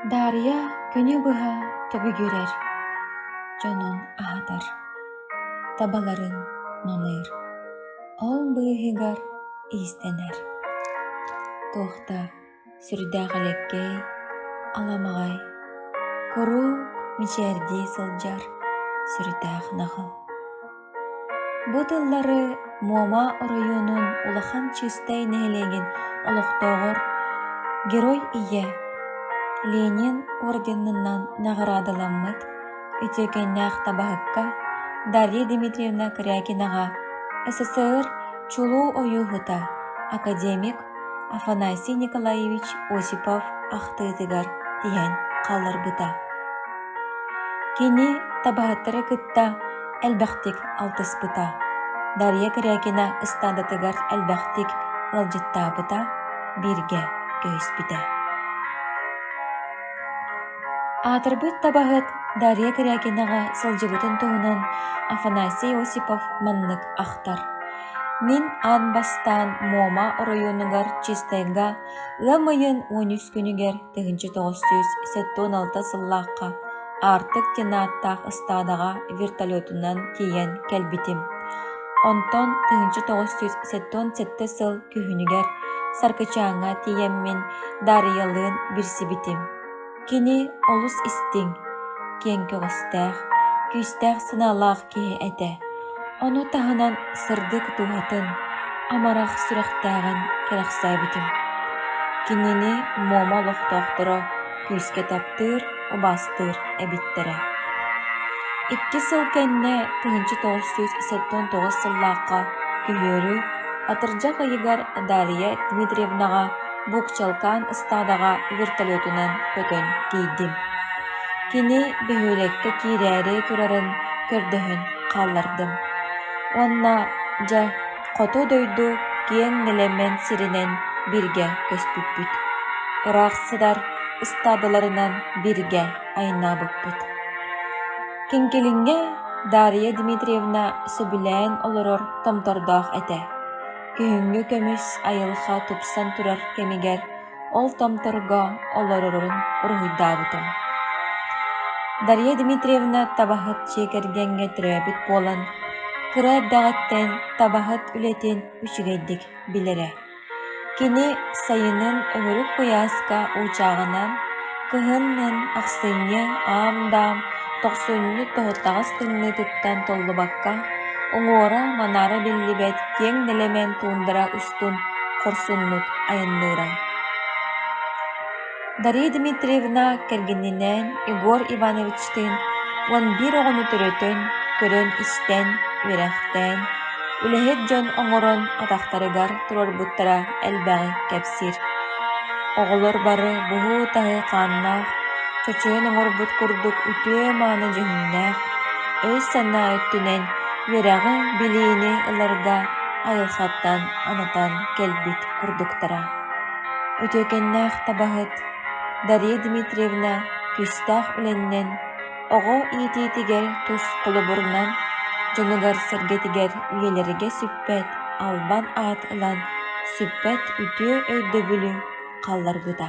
Дарья күнү быһа түбүгүрэр, дьонун аһатар, табаларын маныыр, ол быыһыгар иистэнэр. Туох да сүрдээх элэккэй, аламаҕай, куруук мичээрдии сылдьар сүрдээх наҕыл. Бу тыллары Муома оройуонун Улахан Чыыстай нэһилиэгин олохтооҕор Герой Ийэ Ленин орденынан наҕараадаламмыт үтүөкэннээх табаһыкка Дарья Дмитриевна Корякинаҕа СССР чулуу ойууһута, академик Афанасий Николаевич Осипов ахтыытыгар тиһэн хаалларбыта. Кини табаһыттары кытта элбэхтик алтыспыта, Дарья Корякина ыстаадатыгар элбэхтик ыалдьыттаабыта, бииргэ көһүспүтэ. Аатырбыт табаһыт Дарья Корякинаҕа сылдьыбытын туһунан Афанасий Осипов маннык ахтар: «Мин аан бастаан Муома оройуонугар Чистайга ыам ыйын 13 күнүгэр 1976 сыллаахха Аартык диэн ааттаах ыстаадаҕа вертолетунан тиийэн кэлбитим. Онтон 1977 сыл күһүнүгэр Саргычааҥҥа тиийэммин Дарьялыын билсибитим. Кини олус истиҥ, киэҥ көҕүстээх, күүстээх санаалаах киһи этэ. Ону таһынан сырдык дууһатын, амарах сүрэхтээҕин кэрэхсээбитим. Кинини Муома олохтоохторо күүскэ таптыыр, убаастыыр эбиттэрэ. Икки сыл кэннэ 1979 сыллаахха күһүөрү атырдьах ыйыгар Дарья Дмитриевнаҕа Букчалкаан ыстаадаҕа вертолетунан көтөн тиийдим. Кини бөһүөлэккэ киирээри турарын көрдөһөн хааллардым. Уонна, дьэ, хоту дойду киэҥ нэлэмэн сиринэн бииргэ көспүппүт. Ыраах сытар ыстаадаларынан бииргэ айаннаабыппыт. Киҥкилиҥҥэ Дарья Дмитриевна сөбүлээн олорор томтордоох этэ. Күһүҥҥү көмүс айылҕа тупсан турар кэмигэр ол томторго олорорун уруһуйдаабытым. Дарья Дмитриевна табаһыт дьиэ кэргэҥҥэ төрөөбүт буолан, кыра эрдэҕиттэн табаһыт үлэтин үчүгэйдик билэрэ. Кини сайынын өҥүрүк куйааска уучааҕынан, кыһынын ахсынньы аам-даам, тохсунньу тоһуттаҕас тымныытыттан толлубакка, уҥуора-манаара биллибэт киэҥ нэлэмэн туундара устун хорсуннук айанныыра. Дарья Дмитриевна кэргэнинээн Егор Ивановичтыын 11 оҕону төрөтөн, көрөн-истэн, үөрэхтээн, үлэһит дьон оҥорон атахтарыгар туруорбуттара элбэҕи кэпсиир. Оҕолор бары буһуу-таһыы хааннаах, чочуйан оҥорбут курдук үтүө-мааны дьүһүннээх, өй-санаа өттүнэн үөрэҕи, билиини ыларга айылҕаттан анатан кэлбит курдуктара. Үтүөкэннээх табаһыт Дарья Дмитриевна күүстээх үлэннэн, оҕо иитиитигэр тус холобурунан, дьонугар-сэргэтигэр үйэлэргэ сүппэт албан аат ылан, сүппэт үтүө өйдөбүлү хаалларбыта.